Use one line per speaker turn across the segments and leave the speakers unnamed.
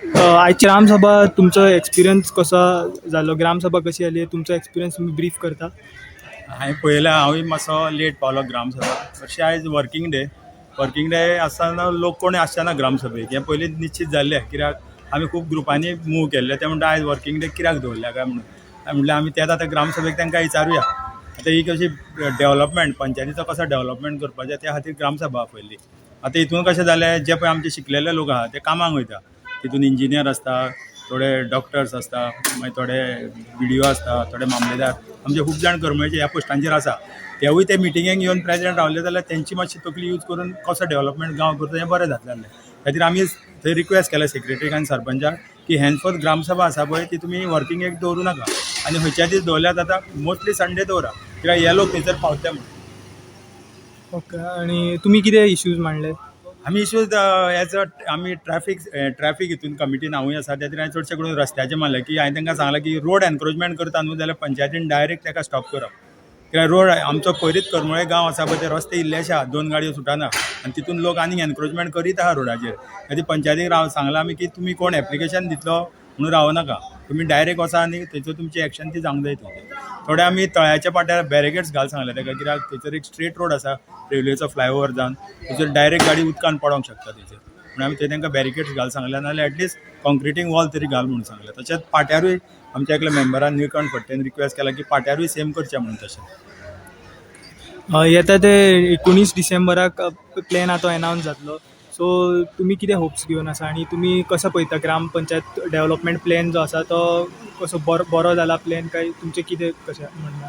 आयची ग्रामसभा तुमचो एक्सपिरियन्स कसो जालो? ग्रामसभा कशी जाली, तुमचो एक्सपिरियन्स तुमी ब्रीफ करता?
हांवें पळयलां, हांवूय मातसो लेट पावलो ग्रामसभा. हरशीं आयज वर्कींग डे. वर्कींग डे आसतना लोक कोण आसचे ना ग्रामसभेक हें पयलींच निश्चीत जाल्लें, कित्याक आमी खूब ग्रुपांनी मूव केल्ले. ते म्हणटा, आयज वर्कींग डे कित्याक दवरल्या काय म्हणून. हांवें म्हणलें, आमी तेंच आतां ग्रामसभेक तांकां विचारुया. आतां ही कशी डेवलपमेंट, पंचायतीचो कसो डेवलपमेंट करपाचें त्या खातीर ग्रामसभा आपयल्ली. आतां हितून कशें जालें, जे पळय आमचे शिकलेले लोक आहा ते कामाक वयता. तितून इंजिनियर आसता, थोडे डॉक्टर्स आसता, मागीर थोडे बीडीओ आसता, थोडे मामलेदार, आमचे खूब जाण करमळेचे ह्या पोस्टांचेर आसा. तेवूय ते मिटिंगेक येवन प्रेजेंट रावले जाल्यार तेंची मातशी तकली यूज करून कसो डेवलपमेंट गांव करता हें बरें जातलें आसलें. खातीर आमी थंय रिक्वेस्ट केलें सेक्रेटरीक आनी सरपंचाक की हेन्सफोर्थ ग्रामसभा आसा पळय ती तुमी वर्कींग एक दवरूं नाका आनी खंयच्या दीस दवरल्यार जाता, मोस्टली संडे दवरा, कित्याक हे लोक थंयसर पावतले म्हणून.
ओके, आनी तुमी कितें इश्यूज मांडले?
आमी इश्यूज एज अ आमी ट्रॅफीक हितून कमिटीन हांवूय आसा. त्या खातीर हांवें चडशे करून रस्त्याचें मारलें की हांवें तांकां सांगलां की रोड एनक्रोचमेंट करता न्हू जाल्यार पंचायतीन डायरेक्ट ताका स्टॉप करप, कित्याक रोड आमचो पयलींच करमळे गांव आसा पळय, ते रस्ते इल्लेशे आहा, दोन गाडयो सुटना आनी तितून लोक आनीक एनक्रोचमेंट करीत आहा रोडाचेर. खातीर पंचायतीक राव सांगलां आमी की तुमी कोण एप्लिकेशन दितलो म्हणून रावो नाका, तुमी डायरेक्ट वचा आनी थंयसर तुमची एक्शन ती जावंक जाय. थंयसर थोडे आमी तळ्याच्या पाट्यार बॅरिकेड्स घाल सांगले ताका, कित्याक थंयसर एक स्ट्रेट रोड आसा रेल्वेचो फ्लायओवर जावन थंयसर डायरेक्ट गाडी उदकान पडोंक शकता थंयसर. म्हणून आमी थंय तांकां बॅरिकेड्स घाल सांगले, नाजाल्यार एटलिस्ट कॉन्क्रिटींग वॉल तरी घाल म्हणून सांगलें. तशेंच पाट्यारूय आमच्या एकल्या मेंबरान निळकंठ फडटेन रिक्वेस्ट केला की पाट्यारूय सेम करचें म्हणून तशें.
येता ते 19 डिसेंबराक प्लॅन आतां एनावन्स जातलो, सो तुमी कितें होप्स घेवन आसा आनी तुमी कसो पळयता ग्रामपंचायत डेवलपमेंट प्लॅन जो आसा तो कसो बरो बरो जाला प्लॅन काय तुमचें कितें कशें म्हणणें?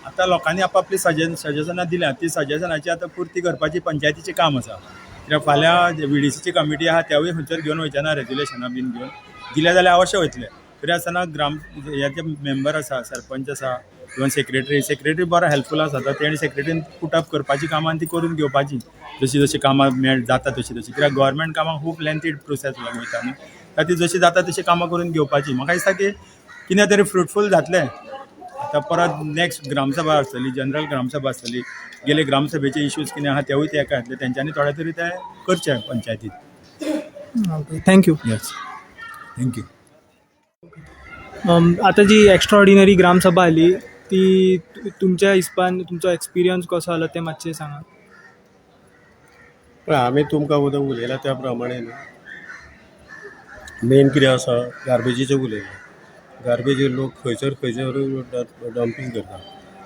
आतां लोकांनी आपापली सजेशनां दिल्या, ती सजेशनाची आतां पुर्ती करपाची पंचायतीचें काम आसा, कित्याक फाल्यां वीडीसीची कमिटी आहा, तेवूय खंयसर घेवन वयचे ना. रेजोल्युशनां बीन घेवन दिल्या जाल्यार अवश्य वयतले. तरी आसतना ग्राम हे जे मेंबर आसा, सरपंच आसा, इवन सेक्रेटरी, सेक्रेटरी बरो हेल्पफूल आसा. आतां तेणी सेक्रेटरीन पुट अप करपाची कामां ती करून घेवपाची, जशी जशी कामां मेळ जाता तशी तशी, कित्याक गव्हर्मेंट कामां खूब लेंथी प्रोसेस वयता न्हू. खातीर जशी जाता तशी कामां करून घेवपाची. म्हाका दिसता की कितें तरी फ्रुटफूल जातलें. आतां परत नेक्स्ट ग्रामसभा आसतली, जनरल ग्रामसभा आसतली. गेले ग्रामसभेचे इश्यूज कितें आहा तेवूय ते एका येतले, तेंच्यांनी थोडे तरी ते करचे पंचायतीत.
Okay, thank you.
Yes, thank you.
आतां जी एक्स्ट्रा ऑर्डिनरी ग्रामसभा जाली ती तुमच्या हिसपान तुमचो एक्सपिरियन्स कसो जालो तें मातशें सांगात.
पळय, आमी तुमकां वोदोळ उलयला त्या प्रमाणे न्हू, मेन कितें आसा, गार्बेजीचें उलयलें. गार्बेज लोक खंयसर खंयसर डंपींग करता.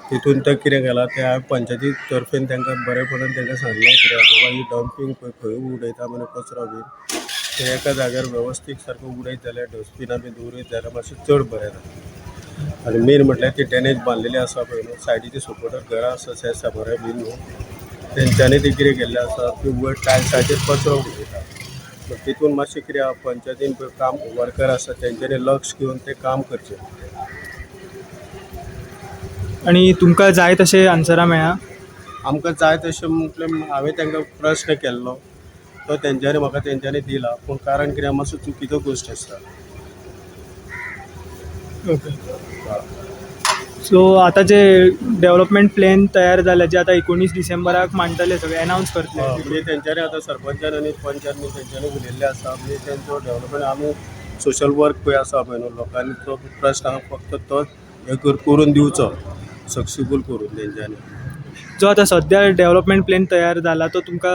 तितून तें कितें केलां तें हांवें पंचायती तर्फेन तांकां बरेपणान तांकां सांगलें, कित्याक बाबा ही डंपींग पळय खंय उडयता म्हण कचरो बीन, ते एका जाग्यार वेवस्थीत सारको उडयत जाल्यार, डस्टबिनां बी दवरीत जाल्यार मातशें चड बरें जाता. आनी मेन म्हटल्यार ती ड्रेनेज बांदलेली आसा पळय न्हू, सायडीचे सपोर्टर घरां आसा शेज साबारा बी न्हू, तेंच्यांनी ती कितें केल्लें आसा की वयर टायल्साचेर कचरो उडयता. पूण तितून मातशें कितें आहा, पंचायतीन पळय काम वर्कर आसा तेंच्यांनी लक्ष घेवन तें काम करचें.
आनी तुमकां जाय तशें आन्सरां मेळ्ळा?
आमकां जाय तशें म्हटल्यार हांवें तांकां प्रश्न केल्लो तो तेंच्यांनी म्हाका तेंच्यांनी दिला, पूण कारण कितें, मातसो चुकीचो गोश्ट आसता.
ओके, सो आतां जे डेवलपमेंट प्लॅन तयार जाल्या, जे आतां 19 डिसेंबराक मांडटले, सगळे एनावन्स करतले.
म्हणजे तेंच्यांनी आतां सरपंचान आनी पंचान बी तेंच्यांनी उलयल्लें आसा. म्हणजे तेंचो डेवलपमेंट, आमी सोशल वर्क पळय आसा पळय न्हू, लोकांनी तो प्रश्न आहा फक्त तो हे करून दिवचो, सक्सेसफूल करून तेंच्यांनी.
जो आतां सद्या डेवलपमेंट प्लॅन तयार जाला तो तुमकां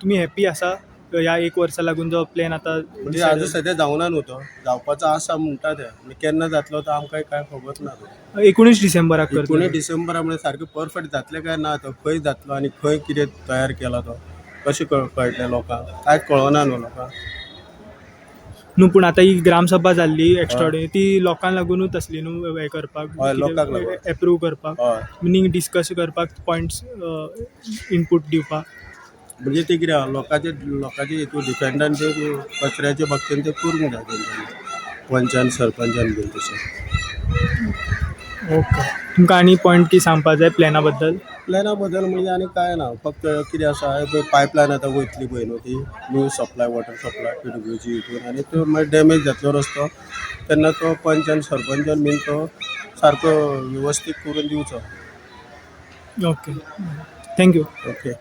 तुमी हॅप्पी आसा ह्या एक वर्सा लागून जो प्लॅन आतां?
म्हणजे आजून सद्या जावना न्हू, तो जावपाचो आसा म्हणटा ते. म्हणजे केन्ना जातलो तो आमकां कांय खबर ना तो.
19 डिसेंबराक
19
करतले.
डिसेंबरा म्हळ्यार सारकें परफेक्ट जातलें काय ना, तो खंय जातलो आनी खंय कितें तयार केला तो कशें कळटलें लोकांक? कांयच कळना न्हू लोकांक.
न्हू, पूण आतां ही ग्रामसभा जाल्ली एक्स्ट्राऑर्डिनरी ती लोकांक लागुनूच आसली न्हू हें करपाक?
हय, लोकांक लागून.
एप्रूव करपाक, मिनींग डिस्कस करपाक, पॉयंट्स इनपूट दिवपाक.
म्हणजे ते कितें आहा, लोकांचे हितून डिपेंडंट ते कचऱ्याचे बाबतीन ते करूंक जाय तेंच्यांनी, पंचान सरपंचान बीन तशें.
ओके, तुमकां आनी पॉयंट कितें सांगपा जाय प्लॅना बद्दल?
प्लॅना बद्दल म्हणजे आनी कांय ना, फक्त कितें आसा, पळय पायपलायन आतां वयतली पळय न्हू ती new supply, water supply PWG हितून, आनी तो मागीर डॅमेज जातलो रस्तो तेन्ना तो पंचान सरपंचान बीन तो सारको वेवस्थीत करून दिवचो.
Okay, thank you.
Okay.